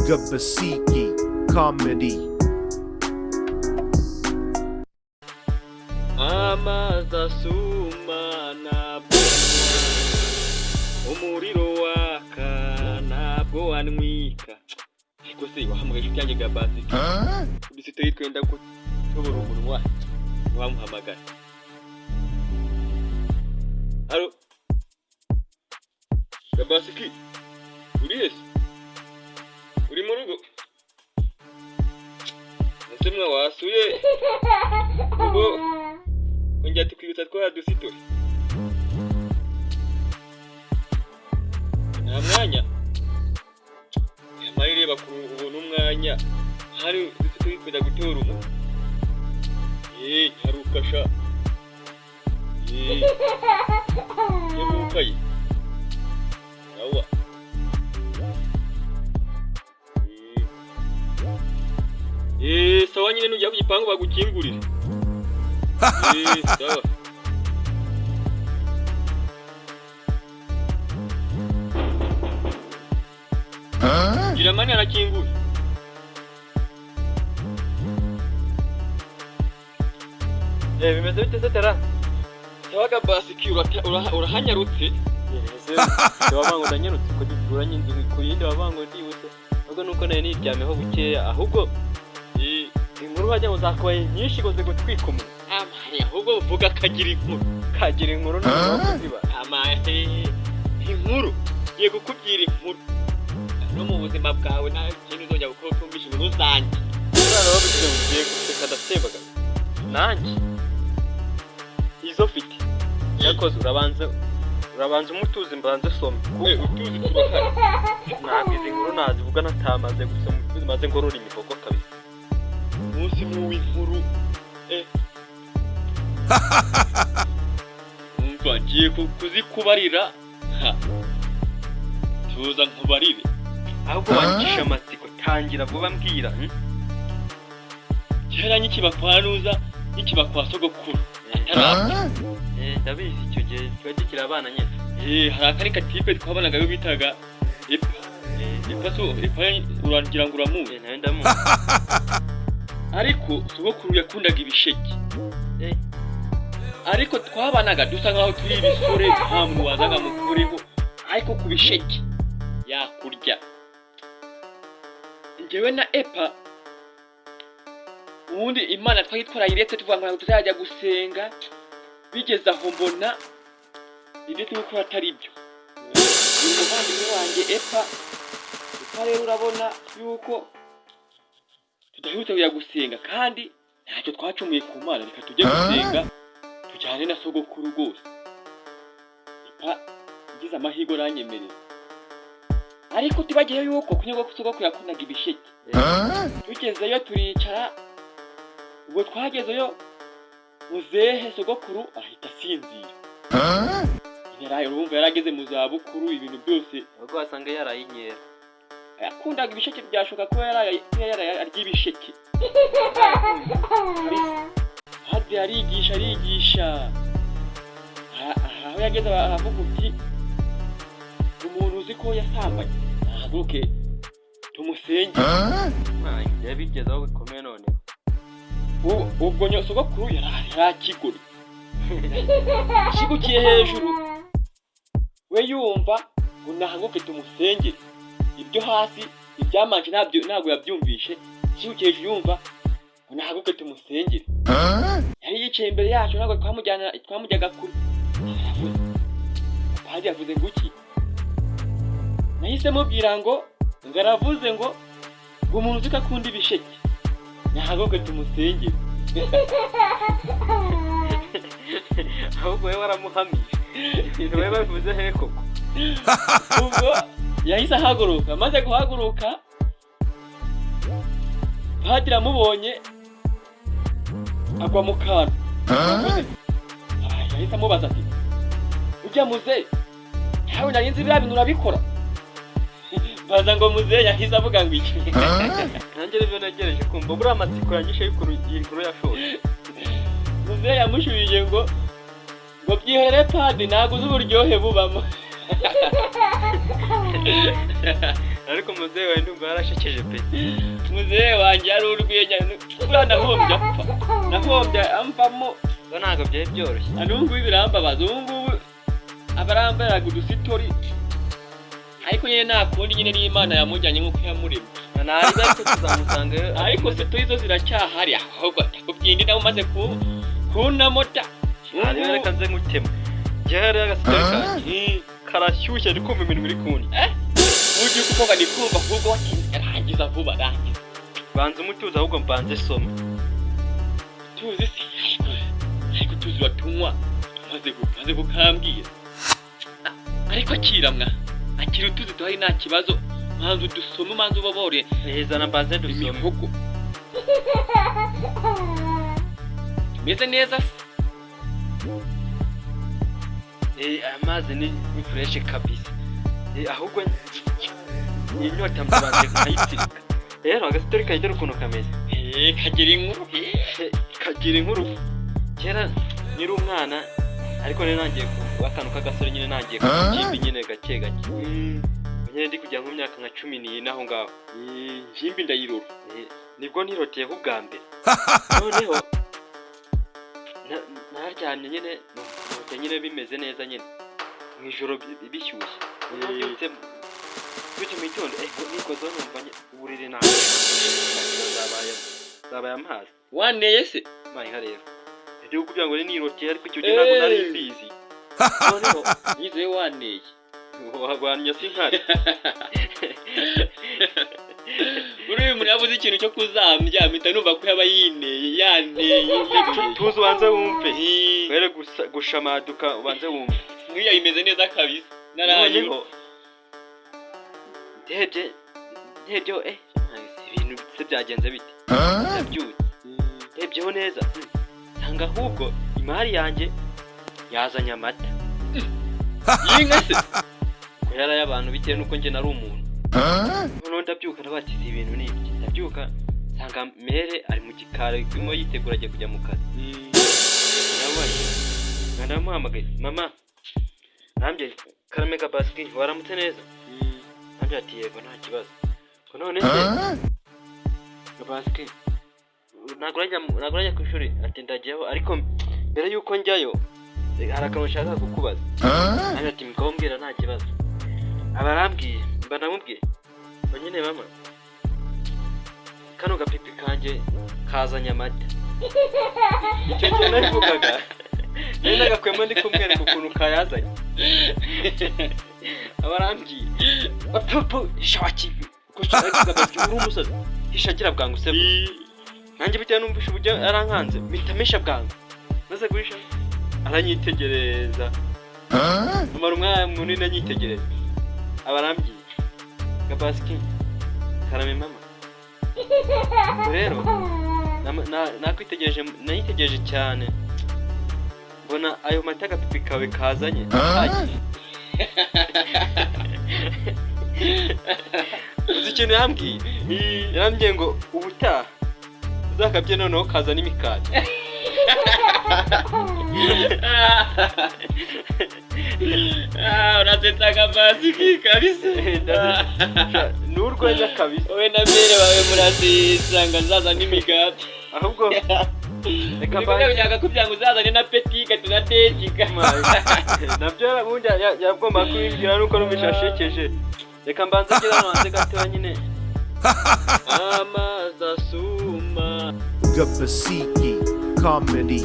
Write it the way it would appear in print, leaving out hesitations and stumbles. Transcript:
Gabasiki Comedy. Amazi asuma ntabwo, umuriro waka ntabwo wanwika. Ariko se wahamagaye inshuti yanjye Gabasiki udusite twenda gutobora umunwa, ntiwamuhamagara? Allô Gabasiki, uri he se? Uri mu rugo ese? Mwa wasuye ubwo kongera tukwibutsa twa dusitori? Nta mwanya nyamara reba ku ubona umwanya hari dusitori twenda gutora umuntu. Nyaruka sha, nyarukaye awa. Sawa nyine, nujya ku gipangu bagukingurire. Sawa. Gira mani arakinguye. Bimeze bite se Tera? Sawa Gabasiki, urahanyarutse. Ese wabango ndanyarutse ko duturanye inzu ku yindi, wabango ndibutse. Ahubwo nuko nari niryamyeho bukeya, ahubwo inkuru wagira ngo zakabaye nyinshi ngo zigutwika umuntu. Amare, ahubwo uvuga akagira inkuru. Kagira inkuru noneho kuziba. Amare, inkuru. Ngiye kukubwira inkuru. No mu buzima bwawe nta kintu uzongera gukora utumvishe inkuru zanjye. Umwana wabigize ngo ugiye guseka ndasebaga. Nanjye izo mfite. Yakoze urabanza umutuzi mbanze some. Utuzi turahari. Ntabwo izi nkuru nazivuga natamaze gusoma utuzi maze ngorora imihogo kabisa. Umunsi ni uw'inkuru. Umva, ngiye kuzikubarira. Ha. Tuza nkubarire. Ahubwo wanyicisha amatsiko, tangira vuba mbwira. Kera nkikiba kwa Nuza, nkikiba kwa sogokuru atarapfa. Ndabizi, icyo gihe tuba tukiri abana nyine. Hari akari katipe twabanagayo bitaga Epa. Epa so Epa urangira ngo uramuzi. Nawe ndamuzi. Ariko sogokuru yakundaga ibisheke. Ariko twabanaga dusa nkaho turi ibisore, nta muntu wazaga mukureho, ariko ku bisheke yakurya. Njyewe na Epa ubundi Imana twari twarayiretse, tuvuga ngo ntabwo tuzajya gusenga. Bigeze aho mbona ibyo turi gukora atari byo. Uyu muvandimwe wanjye Epa, Epa rero urabona yuko tudaherutse kujya gusenga kandi ntacyo twacumuye ku Mana, reka tujye gusenga tujyane na sogokuru rwose. Epa ngize amahirwe aranyemerera, ariko tubagiyeyo yuko kunyagwa sogokuru yakundaga ibisheke. Tugezeyo turicara. Ubwo twagezeyo muzehe sogokuru ahita asinzira. Urumva yarageze mu zabukuru, ibintu byose. Ahubwo wasanga yaraye inkera. Yakundaga ibisheke, byashoboka kuba yaraye arya ibisheke. Padiri arigisha arigisha, aho yageze aravuga uti: "Umuntu uzi ko yasambanye nahaguruke tumusenge." Byari bigeze aho bikomeye noneho. Ubwo sogokuru yari akigoryi ashigukiye hejuru, we yumva ngo nahaguruke tumusengere, ibyo hasi ibyamanje ntabyo ntabwo yabyumvishe. Ashigukiye hejuru yumva ngo nahaguruke tumusengere. Yari yicaye imbere yacu, ntabwo twamujyana, twamujyaga kure. Aravuze, padiri yavuze ngo iki? Nahise mubwira ngo aravuze ngo umuntu uzi ko akunda ibisheke nahaguruke tumusengere. Ahubwo wowe waramuhamije ibintu wowe babivuze he koko? Ubwo yahise ahaguruka. Amaze guhaguruka, padiri amubonye agwa mu kantu. Yahise amubaza ati: "Ujya muze ntawe nari nzi, biriya bintu urabikora?" Baza ngo muze yahise avuga ngo iki? Nanjye nibyo ntegereje kumva, buriya amatsiko yanyishe y'ukuntu iyi nkuru yashoje. Muze yamushubije ngo byihorere padi, ntabwo uzi uburyohe bubamo. Ariko muzehe wawe ndumva yarashekeje pe. Muzehe wanjye yari urwenya. Buriya nahombye apfa, nahombye amvamo. Ngo ntabwo byari byoroshye. Na n'ubu ngubu birambabaza. Ubu ngubu abarambaraga udustory, ariko nyine nta kundi nyine, n'Imana yamujyanye nk'uko yamuremye. Ntazi, ariko tuzamusangayo. Ariko story zo ziracyahari. Ahubwo ndakubwira, nawe umaze kunamo da. Hanyuma reka nze nkutema. Njyewe rero agastory kanjye karashyushye, ndi kumva iminwa iri kundi. Ujye kuko ndi kumva ahubwo watinze. Rangiza vuba, rangiza. Banza umutuzo, ahubwo mbanze soma. Tuzi se? Ariko tuzi batunywa maze kukambwira. Ariko akiramwa, akira utuzi duhari, nta kibazo. Manza udusome, manza ubobore. Hezana mbanze dusome. Imihogo tumeze neza se? Aya mazi ni fresh kabisa. Ahubwo iyi nyota mbanze nkayitsirika. Rero agastory kagira ukuntu kameze. Kagira inkuru. Kagira inkuru. Kera nkiri umwana, ariko nari nangiye kuba akantu k'agasore nyine, nangiye kugimbi nyine gake gake nyine, ndi kujya nko mu myaka nka 14 aho ngaho. Jimbi ndayirora. Nibwo niroteyeho ubwa mbere. Noneho naryamye nyine, nota nyine bimeze neza nyine mu ijoro bishyushye. Noneho mbyutse mu gitondo, nikozeho numva uburiri ntabwo zabaye amazi. Waneye se? Mayi rero ibyo kugira ngo niroteye, ariko icyo gihe ntabwo nari mbizi. Noneho Nizeye waneye. Wagwanya si nkari. Uriya muntu yavuze ikintu cyo kuzambya, mpita numva ko yaba yineye, yaneye. Tuzi, ubanze wumve, were gushamaduka, ubanze wumve. Nk'iyo imeze neza kabisa naraye. Noneho ndebye, ibintu se byagenze bite? Ndabyutse, ndebyeho neza, nsanga ahubwo imari yanjye yazanye amata. Y'inka se? Ko yari ay'abantu, bitewe n'uko njye nari umuntu. Noneho ndabyuka, ndabakiza ibintu n'ibyo. Ndabyuka nsanga mère ari mu gikari, arimo yitegura, agiye kujya mu kazi. Ndabaye ndamuhamagaye: "Mama." Arambye: "Karame Kabasiki, waramutse neza?" Arambye ati: "Yego, nta kibazo." Ngo none se Kabasiki, ntabwo urajya ku ishuri? Ati: "Ndajyaho, ariko mbere y'uko njyayo hari akantu nshaka kukubaza." Arambye ati: "Mbwira, nta kibazo." Aba arambwiye, mba ndamubwiye ngo nyine: "Mama, kano gapipi kanjye kazanye amata." Icyo gihe nabivugaga nari nagakuyemo, ndi kumwereka ukuntu kayazanye. Aba arambwiye: "Apupu, hisha wakibi uri umusazi, hisha, gira bwangu se." Nanjye bitewe n'umvishe uburyo arankanze, mpita mpisha bwangu. Maze guhisha, aranyitegereza, amara umwanya munini anyitegereza. Aba arambwiye: "Kabasiki." "Karame mama." "Rero nakwitegereje, nayitegereje cyane, mbona ayo mata agapipi kawe kazanye ahagije." Uzi ikintu yambwiye? Yarambwiye ngo ubutaha uzakabye noneho kazana imikati. Ah, urasetsa Kabasiki kabisa. Ni urwenya kabisa. Wowe na mère bawe murasetsa, ngo nzazane imigati. Ahubwo reka. Uriko bishaka kugira ngo uzazane na petit gâteau na dejiga. Nabyo ubundi yagomba kubimbwira, nuko numvise ashekeje. Reka mbanze ngere hano hanze gatoya nyine. Amazi asuma. Gapasiki Comedy.